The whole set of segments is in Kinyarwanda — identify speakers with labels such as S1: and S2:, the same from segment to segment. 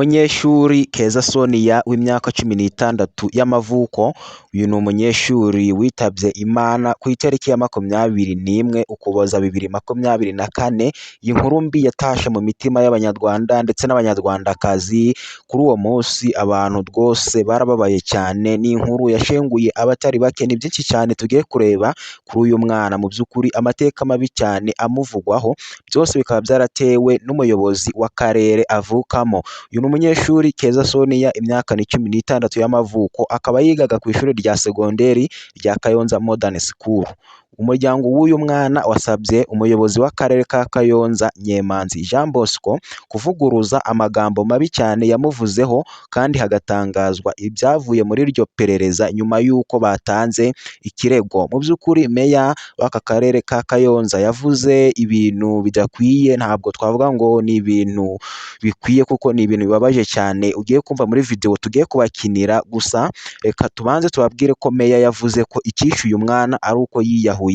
S1: Umunyeshuri Keza Sonia w'imyaka 16 y'amavuko, uyu ni umunyeshuri witabye Imana ku itariki ya 21 Ukuboza 2024, iyi nkuru mbi yatashe mu mitima y'Abanyarwanda ndetse n'Abanyarwandakazi, kuri uwo munsi abantu rwose barababaye cyane, ni inkuru yashenguye abatari bake, ni byinshi cyane tugiye kureba kuri uyu mwana, mu by'ukuri amateka mabi cyane amuvugwaho, byose bikaba byaratewe n'umuyobozi w'akarere avukamo. Uyu ni umunyeshuri Keza Sonia imyaka ni 16 y'amavuko, akaba yigaga ku ishuri rya segonderi rya Kayonza Modern School. Umuryango w'uyu mwana wasabye umuyobozi w'akarere ka Kayonza Nyemanzi Jean Bosco kuvuguruza amagambo mabi cyane yamuvuzeho kandi hagatangazwa ibyavuye muri iryo perereza nyuma y'uko batanze ikirego. Mu by'ukuri meya w'aka karere ka Kayonza yavuze ibintu bidakwiye, ntabwo twavuga ngo ni ibintu bikwiye kuko ni ibintu bibabaje cyane ugiye kumva muri video tugiye kubakinira, gusa reka tubanze tubabwire ko meya yavuze ko icyishe uyu mwana ari uko yiyahuye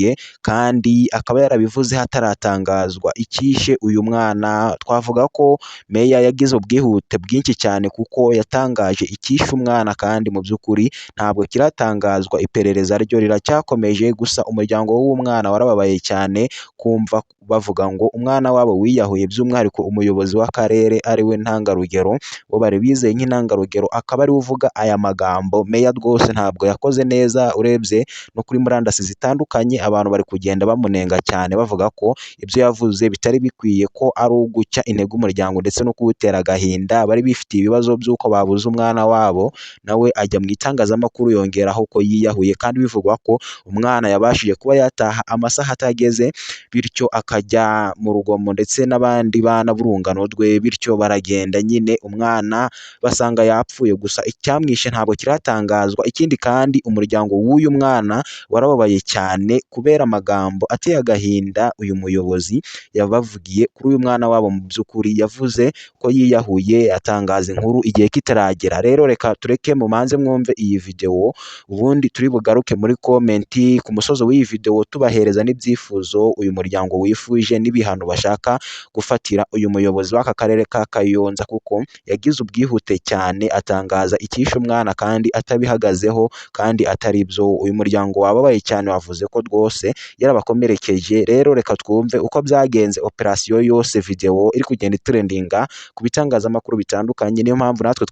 S1: kandi akaba yarabivuze hataratangazwa icyishe uyu mwana. Twavuga ko meya yagize ubwihute bwinshi cyane kuko yatangaje icyishe umwana kandi mu by'ukuri ntabwo kiratangazwa, iperereza ryo riracyakomeje. Gusa umuryango w'umwana warababaye cyane kumva bavuga ngo umwana wabo wiyahuye, by'umwihariko umuyobozi w'akarere ari we ntangarugero, bo bari bizeye nk'intangarugero akaba ariwe uvuga aya magambo. Meya rwose ntabwo yakoze neza, urebye no kuri murandasi zitandukanye abantu bari kugenda bamunenga cyane bavuga ko ibyo yavuze bitari bikwiye, ko ari uguca intege umuryango ndetse no kuwutera agahinda. Bari bifitiye ibibazo by'uko babuze umwana wabo, nawe ajya mu itangazamakuru yongeraho ko yiyahuye, kandi bivugwa ko umwana yabashije kuba yataha amasaha atageze, bityo akajya mu rugomo ndetse n'abandi bana b'urungano rwe, bityo baragenda nyine umwana basanga yapfuye. Gusa icyamwishe ntabwo kiratangazwa. Ikindi kandi umuryango w'uyu mwana warababaye cyane kubera amagambo ateye agahinda uyu muyobozi yabavugiye kuri uyu mwana wabo. Mu by'ukuri yavuze ko yiyahuye, atangaza inkuru igihe kitaragera. Rero reka tureke mumanze mwumve iyi video, ubundi turi bugaruke muri komenti ku musozo w'iyi video tubahereza n'ibyifuzo uyu muryango wifuje n'ibihano bashaka gufatira uyu muyobozi w'aka karere ka Kayonza, kuko yagize ubwihute cyane atangaza icyishe umwana kandi atabihagazeho kandi atari byo. Uyu muryango wababaye cyane wavuze ko rwose yarabakomerekeje. Rero reka twumve uko byagenze, operasiyo yose video iri kugenda itrendinga ku bitangazamakuru bitandukanye. Niyo mpamvu natwe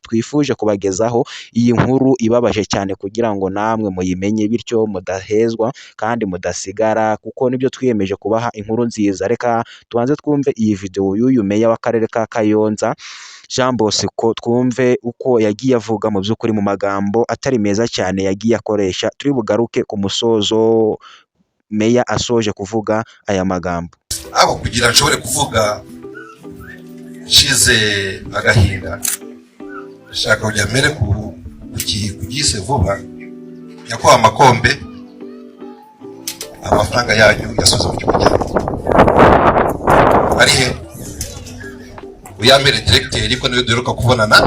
S1: twifuje kubagezaho iyi nkuru ibabaje cyane kugira ngo namwe muyimenye, bityo mudahezwa kandi mudasigara, kuko nibyo twiyemeje kubaha inkuru nziza. Reka tubanze twumve iyi video y'uyu meya w'akarere ka Kayonza Jean Bosco, twumve uko yagiye avuga mu by'ukuri mu magambo atari meza cyane yagiye akoresha. Turi bugaruke ku musozo meya asoje kuvuga aya magambo.
S2: Aho kugira nshobore kuvuga nshize agahinda, ndashaka kugira mbere ku gise vuba. Nyakubahwa Makombe, amafaranga yanyu yasubize mu gihugu cyanyu ari he? Uyambere diregiteri ko niwe duheruka kubonana,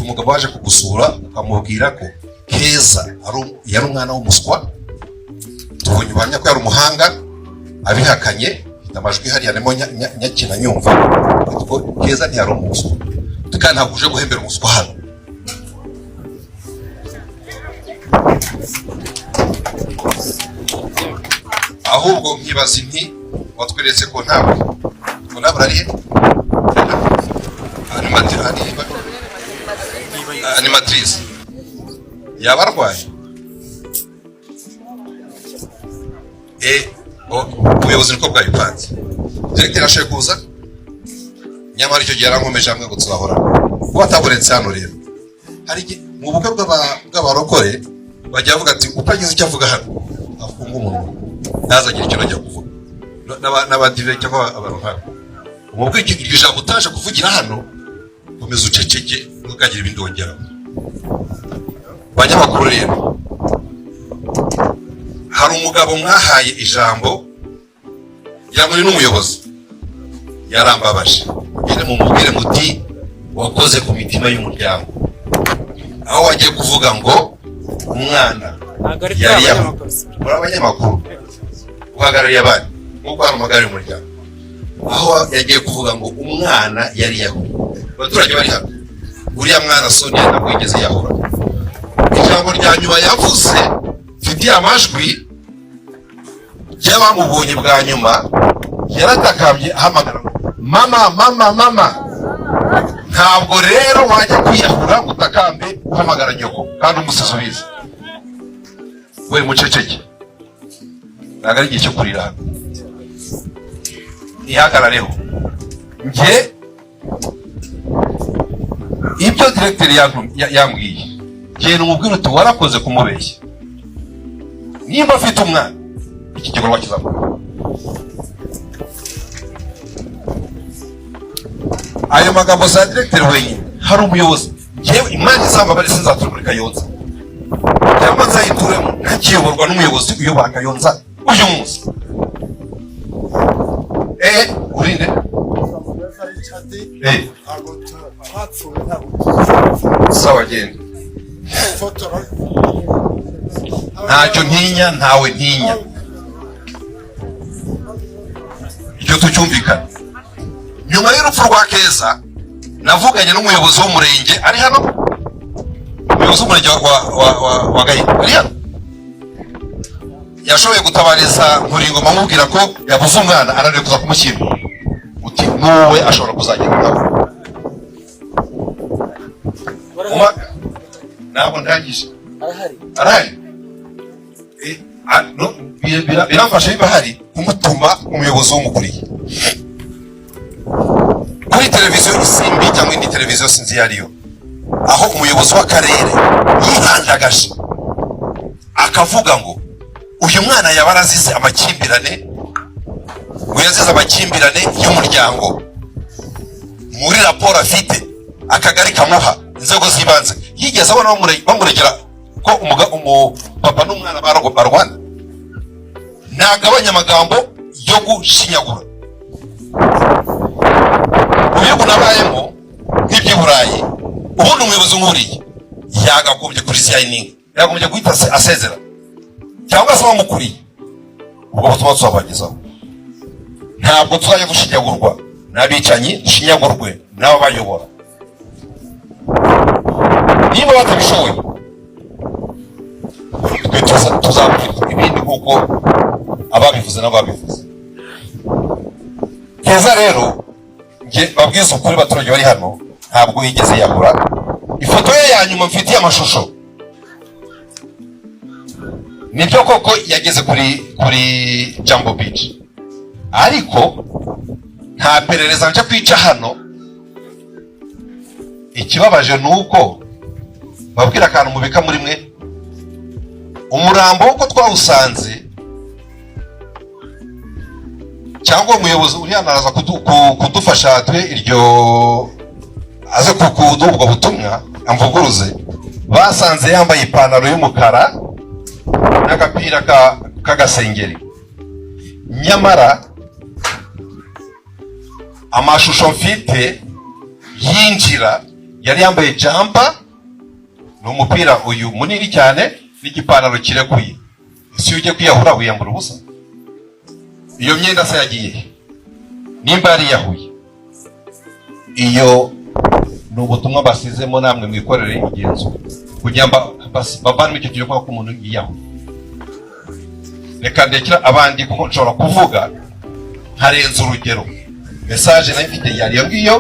S2: umugabo waje kugusura ukamubwira ko Keza yari umwana w'umuswa, tubonye ubuhamya ko yari umuhanga, abihakanye amajwi hariya arimo nyakina nyumva ko Keza ntiyari umuswa, kandi ntabwo uje guhembera umuswa hano. Ahubwo nkibaza inti watweretse ko ntabwo ngo ntabwo ari he animatrice yaba arwaye. Ubuyobozi niko bwabipanze, diregiteri ashoboye kuza, nyamara icyo gihe yarankomeje hamwe ngo tuzahorana kuba atabonetse hano. Rero hari mu bukwe bw'abarokore bajya bavuga ati utagize icyo avuga hano afunga umunwa ntazagire icyo ajya kuvuga, n'abadive cyangwa abantu nk'abo. Umubwo iryo jambo utaje kuvugira hano, komeza uceceke ntukagire ibindi wongeraho. Banyamakuru rero, hari umugabo mwahaye ijambo ngira ngo ni n'umuyobozi, yarambabaje. Mugende mumubwire muti wakoze ku mitima y'umuryango, aho wagiye kuvuga ngo umwana yari muri abanyamakuru uhagarariye abandi nk'uko hano uhagarariye umuryango, aho yagiye kuvuga ngo umwana yari yahuye. Abaturage bari hano Uriya mwana Sonia ntabwo yigeze yahura. Ijambo rya nyuma yavuze, mfitiye amajwi y'abamubonye bwa nyuma, yaratakambye ahamagara ngo: "Mama, mama, mama." Ntabwo rero wajya kwiyahura ngo utakambe uhamagara nyoko kandi umusizi ubizi. We muceceke, ntabwo ari igihe cyo kurira hano. Nihagarareho njye ibyo diregiteri yambwiye. Genda umubwire uti: "Warakoze kumubeshya." Nimba afite umwana, iki gikorwa kizakorwa. Ayo magambo za diregiteri wenyine. Hari umuyobozi, njyewe Imana izambabare, sinzatura muri Kayonza cyangwa nzayituremo ntakiyoborwa n'umuyobozi uyobora Kayonza uyu munsi. Urinde.
S3: Ntabwo twapfuye, ntabwo tuzapfa.
S2: Sawa, genda.
S3: Fotora.
S2: Ntacyo ntinya, ntawe ntinya, icyo tucyumvikana. Nyuma y'urupfu rwa Keza, navuganye n'umuyobozi w'umurenge ari hano, umuyobozi w'umurenge wa Gahini ari hano. Yashoboye gutabariza Nkuringoma amubwira ko yabuze umwana, ananiwe kuza kumushyingura. Uti n'uwe ashobora kuzagera nawe. Ntabwo ndangije.
S4: Arahari.
S2: Arahari. No, biramfasha biba hari kumutuma umuyobozi w'umukuriye kuri televiziyo Isimbi cyangwa indi televiziyo sinzi iyo ariyo, aho umuyobozi w'akarere yihandagaje akavuga ngo uyu mwana yaba arazize amakimbirane, ngo yazize amakimbirane y'umuryango. Muri raporo afite akagari kamuha inzego z'ibanze, yigeze abona bamuregera ko umupapa n'umwana barwana? Ntagabanya amagambo yo gushinyagura. Mu bihugu nabayemo nk'iby'i Burayi, ubundi umuyobozi nk'uriya yagagombye kuresigninga, yagagombye guhita asezera cyangwa se bamukuriye. Ubwo butumwa tuzabagezaho. Ntabwo tuzajya gushinyagurwa n'abicanyi, dushinyagurwe n'ababayobora. Niba batabishoboye, twe tuzabwirwa ibindi nk'uko ababivuze n'ababivuze. Keza rero, njye babwiza ukuri, abaturage bari hano, ntabwo yigeze yahura. Ifoto ye ya nyuma mfitiye amashusho, nibyo koko yageze kuri Jambo Beach, ariko nta perereza nje kwica hano. Ikibabaje ni uko babwira akantu mubika muri mwe, umurambo w'uko twawusanze, cyangwa umuyobozi uri hano araza kudufasha duhe iryo, aze kuduha ubwo butumwa amvuguruze. Basanze yambaye ipantaro y'umukara n'agapira k'agasengeri, nyamara amashusho mfite yinjira yari yambaye jumper, ni umupira uyu munini cyane n'igipantaro kirekuye. Ese iyo ugiye kwiyahura wiyambura ubusa? Iyo myenda se yagiye he nimba yariyahuye? Iyo ni ubutumwa basizemo, namwe mwikorere igenzura kugira ngo bavanemo icyo kintu ko umuntu yiyahuye. Reka ndekera abandi kuko nshobora kuvuga nkarenza urugero. Message nayo mfite yari iyo ngiyo,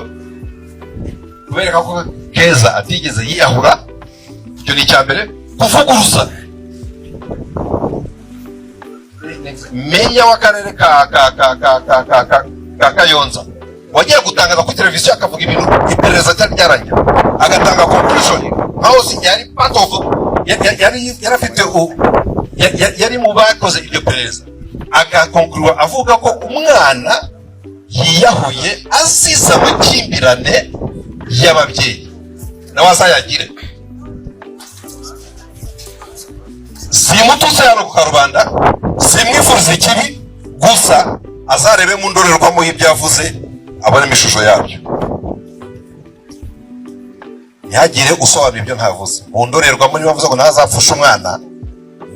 S2: kubereka ko Keza atigeze yiyahura. Icyo ni icya mbere. Kuvuguruza meya w'akarere ka Kayonza wagiye gutangaza kuri televiziyo, akavuga ibintu iperereza ryari ryarangira, agatanga conclusion nkaho yari part of yari yarafite yari mu bakoze iryo perereza, agaconclura avuga ko umwana yiyahuye azize amakimbirane y'ababyeyi, nawe azayagire. Simututse hano ku karubanda, simwifuriza ikibi, gusa azarebe mu ndorerwamo y'ibyo yavuze, abonemo ishusho yabyo. Ntihagire usobanura ibyo ntavuze mu ndorerwamo. Niba avuze ngo ntazapfushe umwana,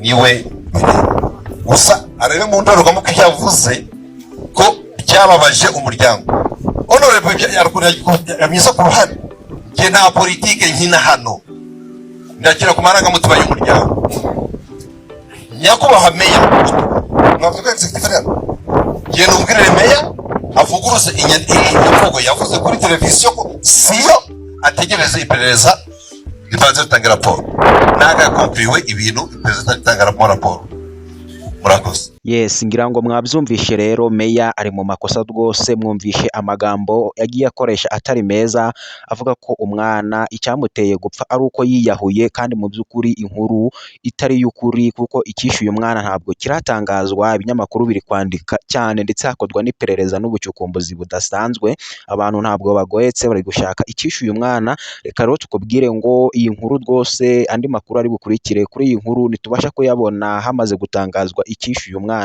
S2: niwe bireba. Gusa arebe mu ndorerwamo ko ibyo yavuze ko byababaje umuryango. Honorable yamyiza ku ruhande. Njye nta politike nkina hano, ndakira ku marangamutima y'umuryango. Nyakubahwa meya, mwavuga executive hano, genda ubwirire meya avuguruze imvugo yavuze kuri televiziyo ko siyo, ategereze iperereza ribanze ritanga raporo. Nagakompiriwe ibintu iperereza ritanga raporo. Murakoze.
S1: Yes, ngira ngo mwabyumvishe rero, meya ari mu makosa rwose. Mwumvishe amagambo yagiye akoresha atari meza, avuga ko umwana icyamuteye gupfa ari uko yiyahuye, kandi mu by'ukuri inkuru itari iy'ukuri, kuko icyishe uyu mwana ntabwo kiratangazwa. Ibinyamakuru biri kwandika cyane, ndetse hakorwa n'iperereza n'ubucukumbuzi budasanzwe. Abantu ntabwo bagohetse, bari gushaka icyishe uyu mwana. Reka rero tukubwire ngo iyi nkuru rwose, andi makuru ari bukurikire kuri iyi nkuru nitubasha kuyabona hamaze gutangazwa icyishe uyu mwana,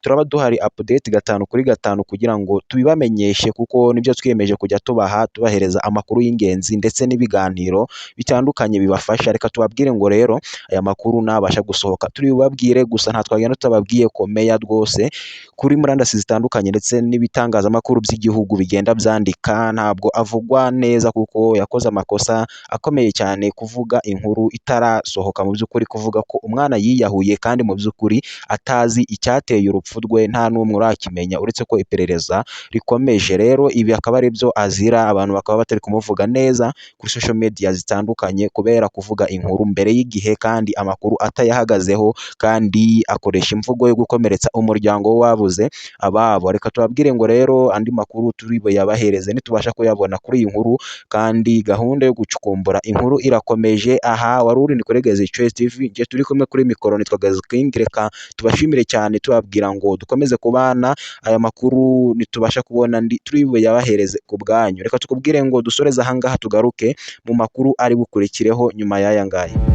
S1: turaba duhari update gatanu kuri gatanu kugira ngo tubibamenyeshe, kuko nibyo twiyemeje kujya tubaha, tubahereza amakuru y'ingenzi ndetse n'ibiganiro bitandukanye bibafasha. Reka tubabwire ngo rero aya makuru nabasha gusohoka turi bubabwire. Gusa nta twagenda tutababwiye ko meya rwose kuri murandasi zitandukanye ndetse n'ibitangazamakuru by'igihugu bigenda byandika, ntabwo avugwa neza, kuko yakoze amakosa akomeye cyane kuvuga inkuru itarasohoka, mu by'ukuri kuvuga ko umwana yiyahuye kandi mu by'ukuri atazi icyateye urupfu rwe, nta n'umwe urakimenya uretse ko iperereza rikomeje. Rero ibi akaba ari byo azira, abantu bakaba batari kumuvuga neza kuri social media zitandukanye kubera kuvuga inkuru mbere y'igihe kandi amakuru atayahagazeho, kandi akoresha imvugo yo gukomeretsa umuryango w'ababuze ababo. Reka tubabwire ngo rero andi makuru turi buyabahereze nitubasha kuyabona kuri iyi nkuru, kandi gahunda yo gucukumbura inkuru irakomeje. Aha wari uri ni kuri Gazi Choice TV, njye turi kumwe kuri mikoro nitwa Gazi King. Reka tubashimire cyane, tubabwira ngo dukomeze kubana. Aya makuru nitubasha kubona andi turi buyabahereze ku bwanyu. Reka tukubwire ngo dusoreze ahangaha, tugaruke mu makuru ari bukurikireho nyuma y'aya ngaya.